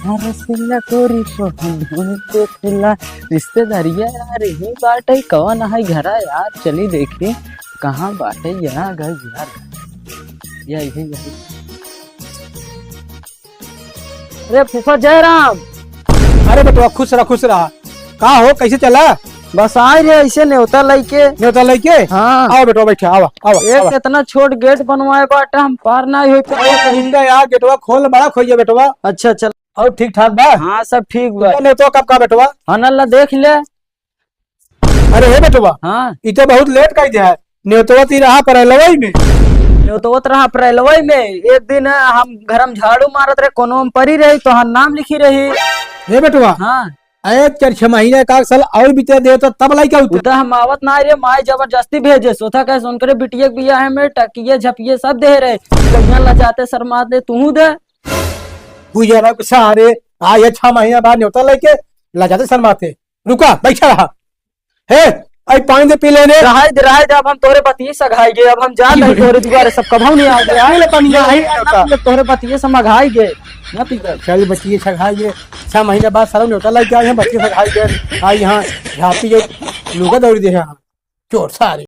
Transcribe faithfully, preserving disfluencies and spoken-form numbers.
अरे सिल्ला कोरी को हम ढूंढ के खुला रिश्तेदारिया यार, यही बाटे, कवन है घरा यार, चली देखी कहाँ बाटे यार, घर यार, या यही, यही। अरे फूफा जयराम। अरे बेटवा, खुश रहा, खुश रहा। का हो, कैसे चला? बस आए रहे ऐसे न्योता लइके। न्योता लइके? हाँ। आवा बेटवा, बैठा, आवा, आवा, एक आवा। इतना छोट गेट बनवाए बाटे, हम पार ना होई पाए। अरे, इनका यार, गेटवा खोल, बड़ा खोइए बेटवा। अच्छा, चल। और ठीक ठाक बा? हाँ, सब ठीक बा। तो न्योता कब का बेटवा? हाँ, ला देख ले। अरे हे बेटवा, हाँ। ई तो बहुत लेट कर दिया है। न्योतवा ती रहा पर लवई में। न्योतवा त रहा पर लवई में। एक दिन हम घर में झाड़ू मारत रहे, कोनो में परी रही, तो हम नाम लिखी रही। हे बेटवा, हाँ। अरे चार छह महीने का साल और बीते दे तो तब लइका उतर। उधर हम आवत ना रे, माई जबरदस्ती भेजे, सोचा कैसे उनकरे बिटिया के बियाह में टकिए झपिए सब दे रहे। कहिया लजाते शर्माते तू दे। बुझे ना सारे, आ ये छह महीने बाद न्योता लइके लजाते शर्माते। रुका, बैठा रहा। हे, आई पानी दे पी लेने। रहाई दे, रहाई दे, अब हम तोरे बतिये सघाई गए, अब हम जान नहीं तोरे दुआरे सब कभऊ नहीं आ गया। पी ले पानी, ना, नहीं ना, होता। ना, तोरे बतिये से मघाई गए, ना पी गए। चल बतिये सघाई गए, छह महीने बाद सारा न्योता लग गया, यहाँ बतिये सघाई गए, आई यहाँ झापी गए, लुगा दौड़ी दे यहाँ, चोर सारे।